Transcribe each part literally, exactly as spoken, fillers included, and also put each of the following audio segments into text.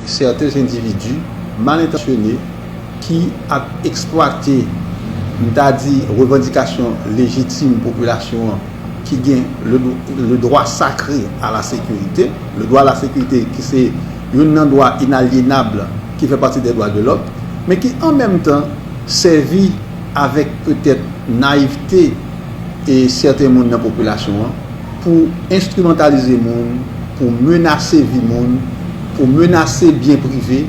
sèten endividi mal entansyone ki ap eksplwate, m ta di, revandikasyon lejitim popilasyon an, ki gen le, le droit sacré à la sécurité, le droit à la sécurité ki se youn nan dwa inalyenab ki fè pati des droits de l'homme, men ki an menm tan sèvi avèk petèt nayivte e sèten moun nan popilasyon an pou enstrimantalize moun, pou menase vi moun, pou menase byen prive,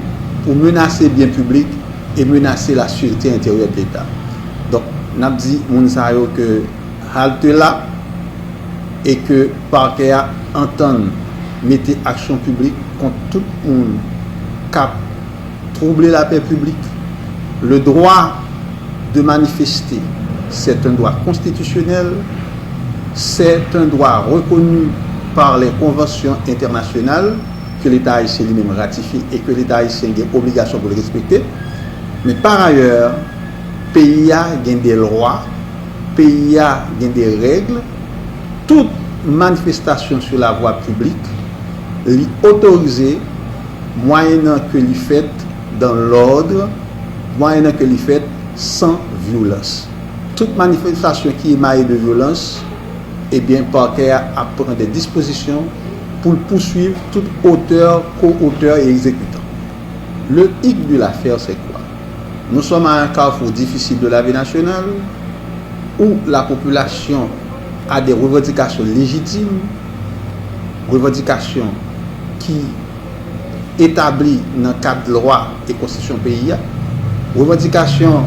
pou menase byen piblik e menase la sûreté intérieure de Leta. Donk, n ap di moun sa yo ke halte la e ke pakè a antann mete aksyon piblik kont tout moun k ap trouble la paix publique. Le droit de manifester, c'est un droit constitutionnel, c'est un droit reconnu par les conventions internationales que Leta ayisyen li menm ratifye e ke Leta ayisyen gen obligasyon pou l respekte. Men pa ayè, peyi a gen de lwa, peyi a gen de règ. Tout manifestasyon sou lavwa piblik, li otorize mwayennan ke li fèt dans l'ordre, mwayennan ke li fèt san vyolans. Tout manifestasyon ki emaye de vyolans, ebyen, pakè a ap pran de dispozisyon pou l pouswiv tout otè, ko-otè e egzekitan. Le hic de l'affaire, c'est quoi? Nous sommes à un carrefour difficile de la vie nationale où la population a des revendications légitimes, revandikasyon ki etabli nan kad lwa e konstitisyon peyi a, revandikasyon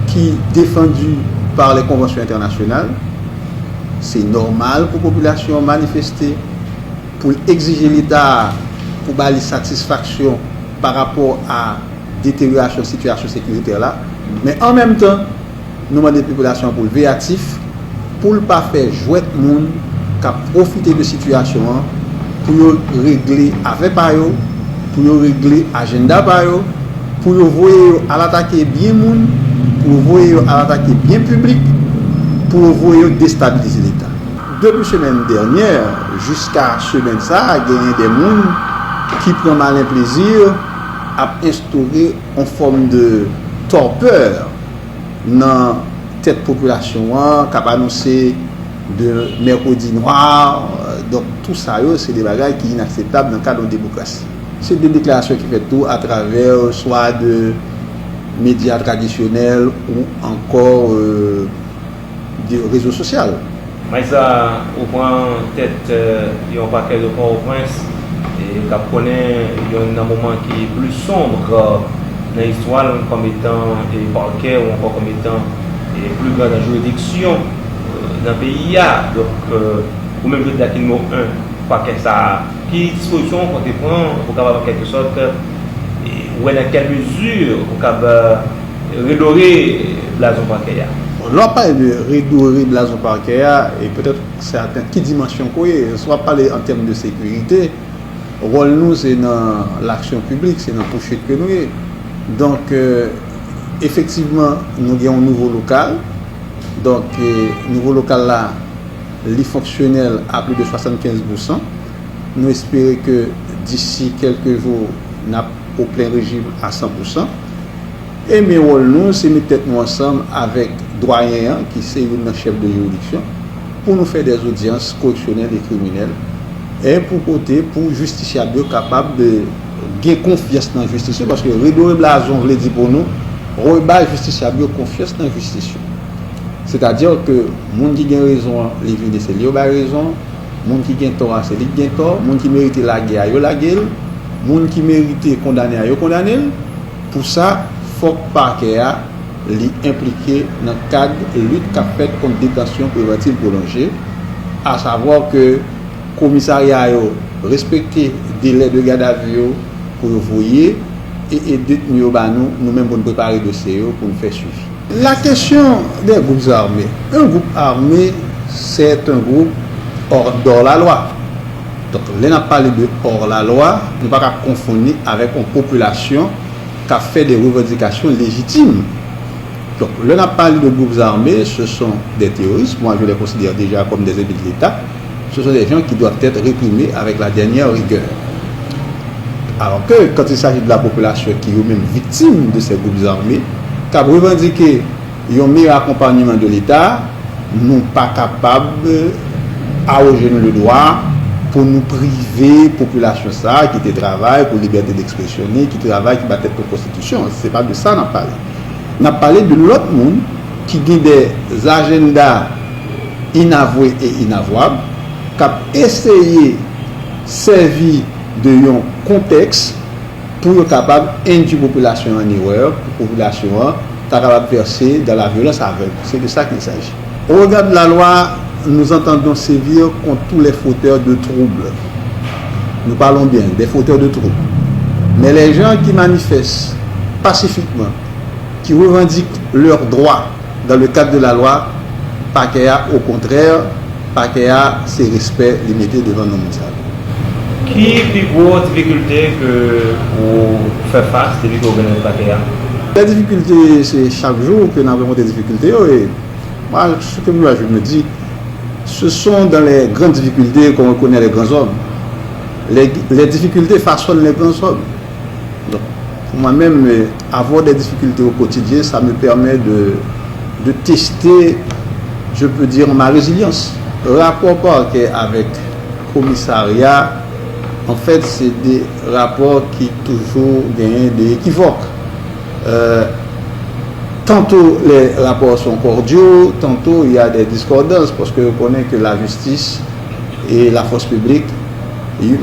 ki défendu par les conventions internationales. Se nòmal pou popilasyon an manifeste, pou l egzije Leta a pou ba li satisfaksyon pa rapò a deteryorasyon sitiyasyon sekiritè la. Men an menm tan, nou mande popilasyon an pou l veyatif, pou l pa fè jwèt moun k ap pwofite de sitiyasyon an pou yo regle afè pa yo, pou yo regle ajannda pa yo, pou yo voye yo al atake byen moun, pou yo voye yo al atake byen piblik, pou yo voye yo destabilize Leta. Depi semèn dènyè jiska semèn sa a, genyen de moun ki pran malen plezi ap enstore yon fòm de tòpè nan tèt popilasyon an, k ap anonse de mèkredi nwa. Donk, tou sa yo, se de bagay ki inakseptab nan kad yon demokrasi. Se de deklarasyon ki fèt tou atravè swa de medya tradisyonèl ou ankò, euh, de rezo sosyal. Maysa, ou pran tèt, euh, yon pakè de Pòtoprens, e k ap konnen youn nan moman ki pli sonb nan istwa l kòm etan, e, pakè ou ankò kòm etan, e, pli gran nan jiridiksyon, euh, nan peyi a. Donk, euh, ou menm jodi a ki nimewo en pakè sa a, ki dispozisyon ou konte pran pou kapab, an kèlke sòt, e, wè nan kèl mezi ou kab, e, redore blazon pakè a? Lè w ap pale de redore blazon pakè a, e petèt sèten, ki dimansyon ke w ye? Si w ap pale an tèm de sekirite, wòl nou se nan laksyon piblik, se nan pousuit ke nou ye. Donk, e, efektivman, nou gen yon nouvo lokal. Donk, e, nouvo lokal la, li fonksyonèl a plis de swasannkenz pousan. Nou espere ke disi kèlke jou, n ap o plen rejim a san pousan. E men wòl nou, se met tèt nou ansanm avèk dwayen an, ki se youn nan chèf de jiridiksyon, pou nou fè de zodyans koreksyonèl e kriminèl, e pou kote, pou jistisyab yo kapab de gen konfyans nan jistis yo, paske redore blazon vle di pou nou, rebay jistisyab yo konfyans nan jistis yo. Sètadi ke moun ki gen rezon an, li vini, se li yo bay rezon. Moun ki gen tò a, se li ki gen tò. Moun ki merite lage a, yo lage l. Moun ki merite kondane a, yo kondane l. Pou sa, fòk pakè a, li enplike nan kad lit k ap fèt kont detansyon prevantiv pwolonje, asavwa ke komisarya yo respekte delè de gadavi yo pou yo voye, e, e detni yo ba nou, nou menm pou n prepare dosye yo, pou n fè swivi. La question des groupes armés. Un groupe armé, c'est un groupe hors, hors la loi. Donk, lè n ap pale de hors la loi, nou pa ka konfonn li avèk yon popilasyon k ap fè de revandikasyon lejitim. Donk, lè n ap pale de groupes armés, ce sont des terroristes. Moi, je les considère déjà comme des ennemis de l'État. Ce sont des gens qui doivent être réprimés avec la dernière rigueur. Alors que, quand il s'agit de la population qui yo menm viktim de ces groupes armés, k ap revandike yon meyè akonpanyeman de Leta, nou pa kapab awoje nou le dwa pou nou prive popilasyon sa a ki te travay pou libète dekspresyon li, ki travay, ki bat tèt pou konstitisyon. Se pa de sa n ap pale. N ap pale de lòt moun ki gen de ajanda inavwe e inavwab, k ap eseye sèvi de yon kontèks pou yo kapab endwi popilasyon an an erè, pou popilasyon an ta kapab vèse dans la violence aveugle. C'est de ça qu'il s'agit. Au regard de la loi, nous entendons sévir contre tous les fauteurs de troubles. Nous parlons bien des fauteurs de troubles. Mais les gens qui manifestent pacifiquement, qui revendiquent leurs droits dans le cadre de la loi, pakè a, au contraire, pakè a, se respè li mete devan non moun sa yo. Ki pi gwo difikilte ke ou fè fas depi ke ou vin nan pakè a? Les difficultés, c'est chaque jour que nous rencontrons des difficultés. Et moi, ce que moi je me dis, ce sont dans les grandes difficultés qu'on reconnaît les grands hommes. Les, les difficultés façonnent les grands hommes. Donc, pour moi-même, euh, avoir des difficultés au quotidien, ça me permet de, de tester, je peux dire, ma résilience. Rapò pakè avèk komisarya, an fèt, se de rapò ki toujou genyen de ekivòk. Euh, tantôt les rapports sont cordiaux, tantôt il y a des discordances, paske yo konnen ke lajistis e lafòs piblik,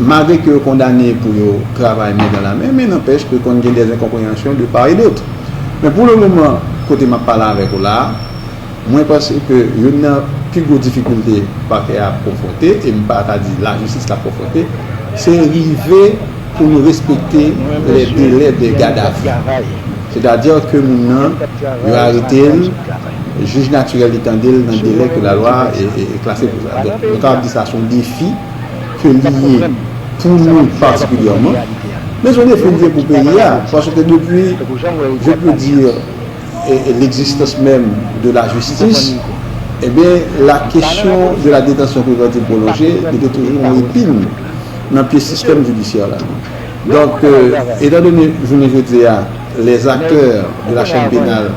malgre ke yo kondane pou yo travay men dans la main, men n'empêche ke konn gen des incompréhensions de part et d'autre. Men pou le moman, kote m ap pale avèk ou la a, mwen panse ke youn nan pi gwo difikilte pakè a ap konfwonte, e m pa ka di lajistis k ap konfwonte, se rive pou nou respekte les délais de garde à vue. Sètadi ke moun nan, yo arete l, jij natirèl li tande l nan delè ke lalwa e, e, e klase pou sa. Donk, nou kapab di sa se yon defi ke li ye pou nou patikilyèman, men se yon defi li ye pou peyi a, paske depi, je peux dire, e, e, l'existence même de la justice, ebyen, la question de la détention préventive prolongée, li te toujou yon epin nan pye sistèm jidisyè la. Donk, euh, étant donné, jounen jodi a, les acteurs de la chaîne pénale,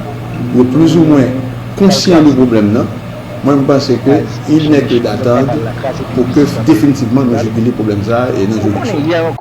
yo plizoumwen konsyan de pwoblèm nan, mwen, m panse ke il n'est que d'attendre pou ke definitivman nou jigile pwoblèm sa a e nan jiridiksyon.